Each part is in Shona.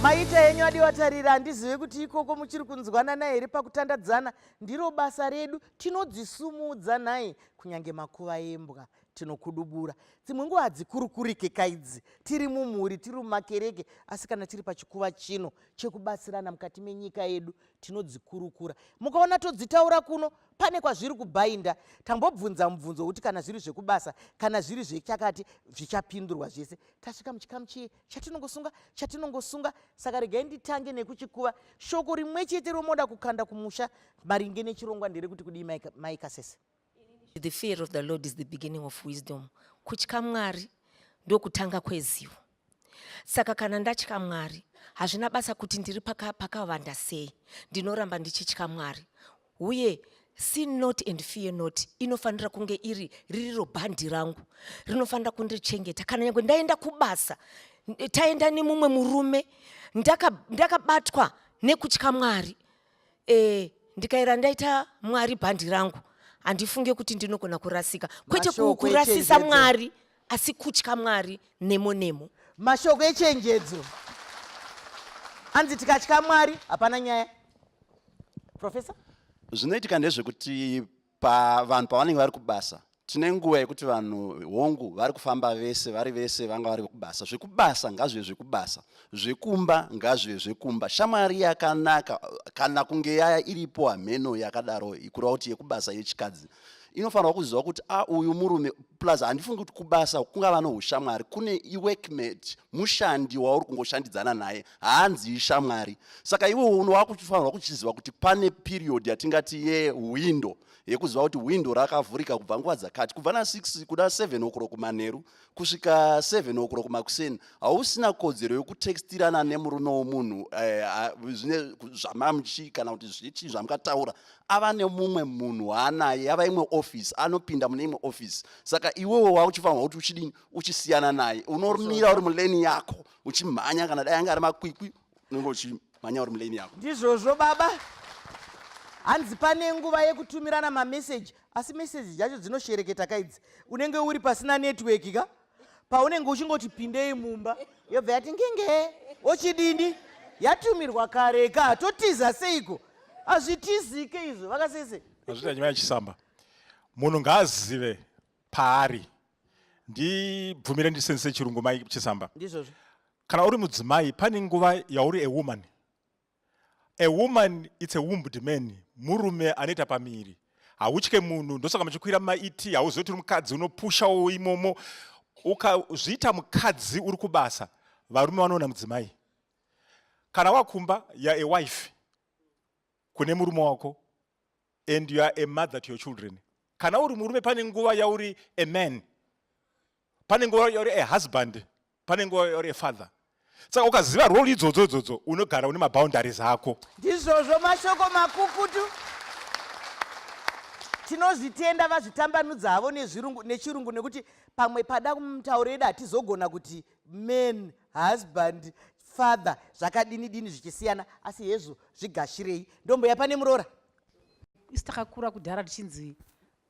Maita henyu adiwa tarira, handizive kuti ikoko muchiri kunzwanana here pakutandadzana. Ndiro basa redu, tinodzisumudza nhai, kunyange makuva embwa tinokudubura. Dzimwe nguva hadzikurukurike kaidzi, tiri mumhuri, tiri mumakereke, asi kana tiri pachikuva chino chekubatsirana mukati menyika yedu tinodzikurukura. Mukaona todzitaura kuno pane kwazviri kubhainda. Tambobvunza mubvunzo wekuti kana zviri zvekubasa, kana zviri zvechakati, zvichapindurwa zvese. Tasvika muchikamu chiye chatinongosunga chatinongosunga. Saka regai nditange nekuchikuva. Shoko rimwe chete romoda kukanda kumusha maringe nechirongwa nderekuti kudii, Mai Kasese? The fear of the Lord is the beginning of wisdom. Kutya Mwari ndokutanga kwezivo. Saka kana ndatya Mwari, hazvina basa kuti ndiri pakavanda sei, ndinoramba ndichitya Mwari. Uye sin not and fear not inofanira kunge iri ririro bhandi rangu rinofanira kundichengeta. Kana nyangwe ndaenda kubasa, taenda nemumwe murume, ndakabatwa ndaka nekutya Mwari, ndikaira ndaita Mwari bhandi rangu, handifunge kuti ndinogona kurasika. Kwete kurasisa Mwari, asi kutya Mwari nemo nemo. Mashoko echenjedzo hanzi tikatya Mwari hapana nyaya. Professor, zvinoitika ndezvekuti pavanhu pavanenge vari kubasa, tine nguva yekuti vanhu hongu vari kufamba vese, vari vese, vanga vari kubasa. Zvekubasa ngazvive zvekubasa, zvekumba ngazvive zvekumba. Shamwari yakanaka kana kunge yaya iripo hameno yakadaro, kureva kuti yekubasa yechikadzi inofanirwa kuziva kuti a uyu murume. Plus handifungi kuti kubasa kungava noushamwari. Kune iworkmate, mushandi wauri kungoshandidzana naye, haanzi ishamwari. Saka iwe wakufanirwa kuchiziva kuti pane period yatingati yewindow, yekuziva kuti window rakavhurika kubva nguva dzakati, kubva na6 kuda 7 o'clock manheru kusvika 7 o'clock makuseni, hausina kodzero yekutextirana nemurume womunhu zvine zvamamuchi kana kuti zvichi zvamukataura. Ava nemumwe munhu waanaye, yava imwe office, anopinda mune imwe office. Saka iwewe wauchifanirwa kuti uchidini? Uchisiyana naye, unomira uri mulane yako uchimhanya. Kana dai anga ari makwikwi, unenge uchimhanya uri mulane yako. Ndizvozvo baba. Hanzi pane nguva yekutumirana mameseji, asi meseji dzacho dzinoshereketa kaidzi. Unenge uri pasina network ka, paunenge uchingoti pindei mumba, yobva yati ngenge ochidini, yatumirwa kare ka. Totiza seiko? Hazvitizike izvo, Vakasese. Hazvita nyaya yachisamba. Munhu ngaazive paari. Ndibvumire ndisenzese chirungu, Mai Chisamba. Ndizvozvo. Kana uri mudzimai, pane nguva yauri a woman. A woman, it's a wombed man, murume anoita pamiri. Hautye munhu, ndosaka muchikwira mumaiti. Hauzivi kuti uri mukadzi, unopushawo imomo. Ukazviita mukadzi uri kubasa, varume vanoona mudzimai. Kana wakumba, you are a wife kune murume wako and you are a mother to your children. Kana uri murume, pane nguva yauri a man, pane nguva yauri a husband, pane nguva yauri a father. Saka ukaziva role idzodzo idzodzo, unogara une maboundaries ako. Ndizvozvo, mashoko makukutu. Tinozvitenda vazvitambanudza havo nechirungu, nekuti pamwe pada mutauro yedu hatizogona kuti man, husband, father, zvakadini dini zvichisiyana, asi hezvo, zvigashirei. Ndomboya pane muroora. Isu takakura kudhara tichinzi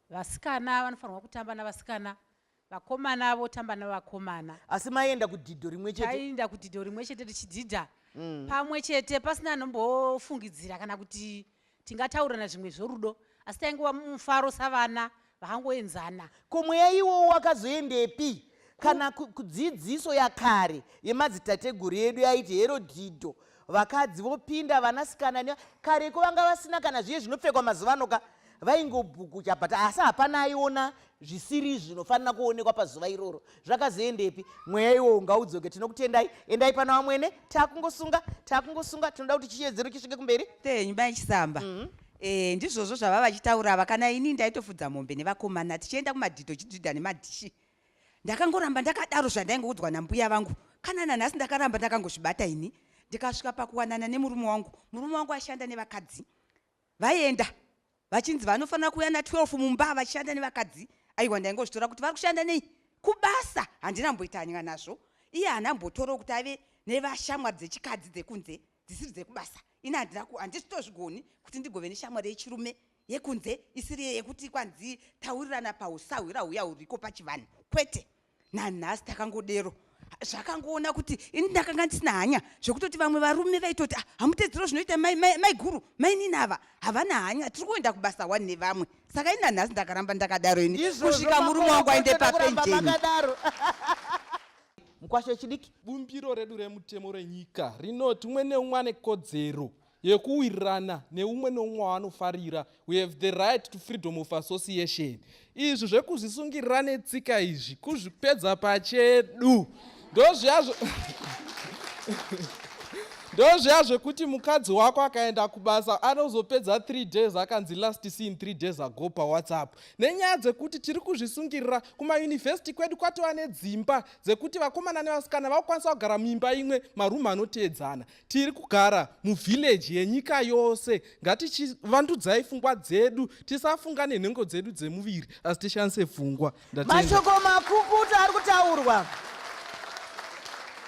vasikana vanofanirwa kutamba navasikana, vakomana votamba navakomana. Asi maienda kudhidho rimwe chete? Taienda kudhidho rimwe chete, tichidhidha pamwe chete, pasina anombofungidzira kana kuti tingataurirana zvimwe zvorudo, asi taingova mumufaro savana vakangoenzana. Ko mweya iwowo wakazoendepi? Kana kudzidziso yakare yemadzitateguru edu yaiti hero dhidho, vakadzi vopinda, vanasikana kareko vanga vasina kana zviye zvinopfekwa mazuva ano ka, vaingobhukucha, but asi hapana aiona zvisiri zvinofanira kuonekwa pazuva iroro. Zvakazoendepi? Mweya iwowo ngaudzoke. Tinokutendai. Endai pana vamwene. Takungosunga, takungosunga, tinoda kuti chichedzero chisvike kumberi. Tenyu, Mai Chisamba. Ndizvozvo zvava vachitaura ava. Kana ini ndaitofudza mombe nevakomana, tichienda kumadhidho, chidhidha nemadhishi. Ndakangoramba ndakadaro zvandaingoudzwa nambuya vangu. Kana nanhasi ndakaramba ndakangozvibata ini, ndikasvika pakuwanana nemurume wangu. Murume wangu aishanda nevakadzi, vaienda vachinzi vanofanira kuuya na12 mumba, vachishanda nevakadzi. Aiwa, ndaingozvitora kuti vari kushanda nei kubasa, handina mboita hanya nazvo. Iye haana mbotorawo kuti ave nevashamwari dzechikadzi dzekunze dzisiri dzekubasa. Ini handina, handisitozvigoni kuti ndigove neshamwari yechirume yekunze isiri yekuti kwanzi taurirana pausahwira huya huriko pachivanhu. Kwete, nanhasi takangodero. Zvakangoona kuti ini ndakanga ndisina hanya zvekutoti vamwe varume vaitoti ah, hamutedzero zvinoita maiguru mai, mai mainini ava havana hanya, tiri kuenda kubasa wani nevamwe. Saka ini nanhasi ndakaramba ndakadaro ini kusvika murume wangu aende papenjeni. Mukwasha wechidiki. Bumbiro redu remutemo renyika rinoti umwe neumwe ane kodzero yekuwirirana neumwe neumwe waanofarira. We have the right to freedom of association. Izvi zvekuzvisungirira netsika izvi kuzvipedza pachedu ndozviyazvo ndozviya zvekuti mukadzi wako akaenda kubasa anozopedza 3 days akanzi last seen 3 days ago paWhatsApp, nenyaya dzekuti tiri kuzvisungirira. Kumayunivhesiti kwedu kwatova nedzimba dzekuti vakomana nevasikana vakukwanisa kugara muimba imwe, marumu anoteedzana. Tiri kugara muvhileji yenyika yose. Ngatichivandudzai pfungwa dzedu, tisafunga nenhengo dzedu dzemuviri, asi tishandise pfungwa. Mashoko makukutu ari kutaurwa,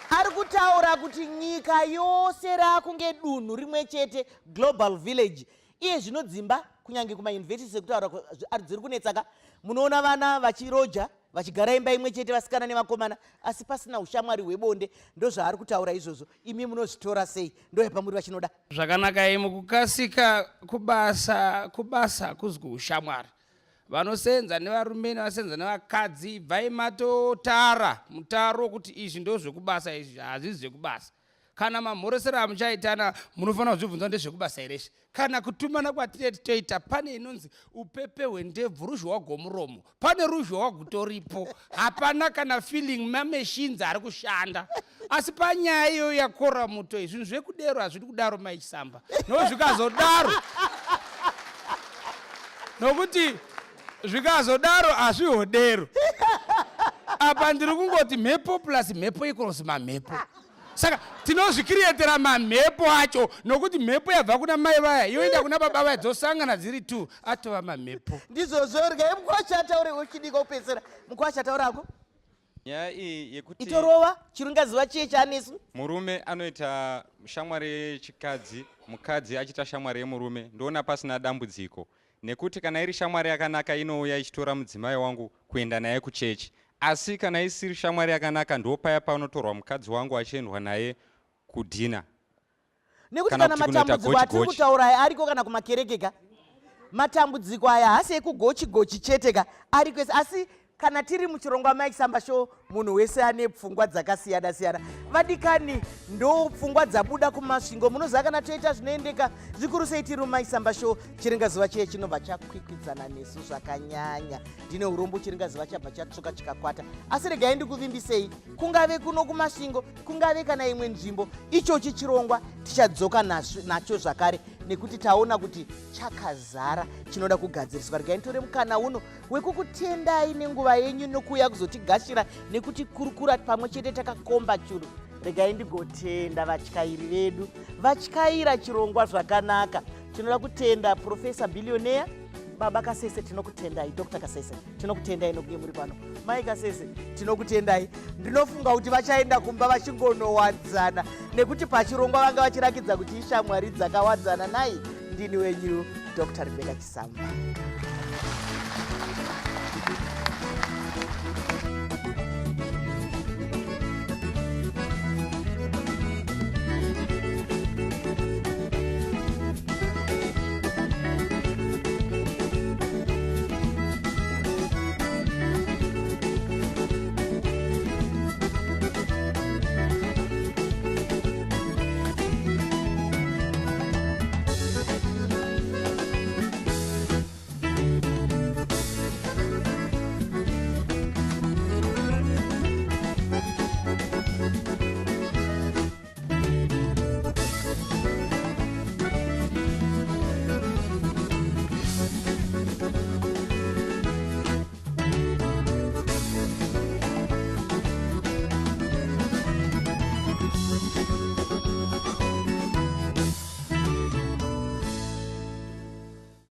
ari kutaura kuti nyika yose raakunge dunhu rimwe chete, global village. Iye zvino dzimba kunyange kumayunivhesiti sekutaura dziri kunetsaka. Munoona vana vachiroja vachigara imba imwe chete, vasikana nevakomana, asi pasina ushamwari hwebonde. Ndozvaari kutaura izvozvo. Imi munozvitora sei? Ndoyapamuri vachinoda. Zvakanaka imi kukasika kubasa. Kubasa kuzwi ushamwari, vanosenza nevarume nevasenza nevakadzi, bvai matotara mutaro kuti izvi ndo zvekubasa, izvi hazvisi zvekubasa. Kana mamhoresero amuchaitana, munofanira kuzvibvunza, ndezvekubasa here izvi? Kana kutumana kwatinee titoita, pane inonzi upepe hwendebvu, ruzhowa gwomuromo, pane ruzhowa gutoripo, hapana kana feeling, mamachines ari kushanda. Asi panyaya iyoyo yakora muto, zvinhu zvekudero hazvidi kudaro, maichisamba no zvikazodaro, nokuti zvikazodaro hazvihodero. Apa ndiri kungoti mhepo plus mhepo equals mamhepo. Saka tinozvikirietera mamhepo acho, nokuti mhepo yabva kuna mai vaya yoenda kuna baba vaya, dzosangana dziri two, atova mamhepo. Ndizvozvo. Regai mukwasha ataure wechidiki kupedzisira. Mukwasha, taurako. Nyaya iyi yekuti itorova chiringazuva chiye chanesu. Murume anoita shamwari yechikadzi, mukadzi achiita shamwari yemurume, ndoona pasina dambudziko, nekuti kana iri shamwari yakanaka inouya ichitora mudzimai wangu kuenda naye kuchechi. Asi kana isiri shamwari yakanaka, ndopaya panotorwa mukadzi wangu achiendwa naye kudhina. Nekuti kana matambudziko atiri kutaura aya ariko kana kumakereke ka. Matambudziko aya haasi ekugochi gochi chete ka, ari kwese. Asi kana tiri muchirongwa Mike Samba Show, munhu wese ane pfungwa dzakasiyana siyana. Vadikani, ndo pfungwa dzabuda kuMasvingo. Munoziva kana toita zvinoendeka zvikuru sei tiri muMike Samba Show, chiringazuva chiye chinobva chakwikwidzana nesu zvakanyanya. Ndine urombo, chiringazuva chabva chatsvuka chikakwata, asi regai ndikuvimbisei, kungave kuno kuMasvingo, kungave kana imwe nzvimbo, ichochi chirongwa tichadzoka nacho zvakare, nekuti taona kuti chakazara chinoda kugadziriswa. Regai nditore mukana uno wekukutendai nenguva yenyu nokuuya kuzotigashira nekuti kurukura pamwe chete takakomba churu. Regai ndigotenda vatyairi vedu vatyaira chirongwa zvakanaka. Tinoda kutenda Profesa Billionaire, Baba Kasese, tinokutendai. Dr Kasese, tinokutendai nokunge muri pano. Mai Kasese, tinokutendai. Ndinofunga kuti vachaenda kumba vachingonowadzana, nekuti pachirongwa vanga vachirakidza kuti ishamwari dzakawadzana. Nai ndini wenyu Dr Rebeka Chisamba.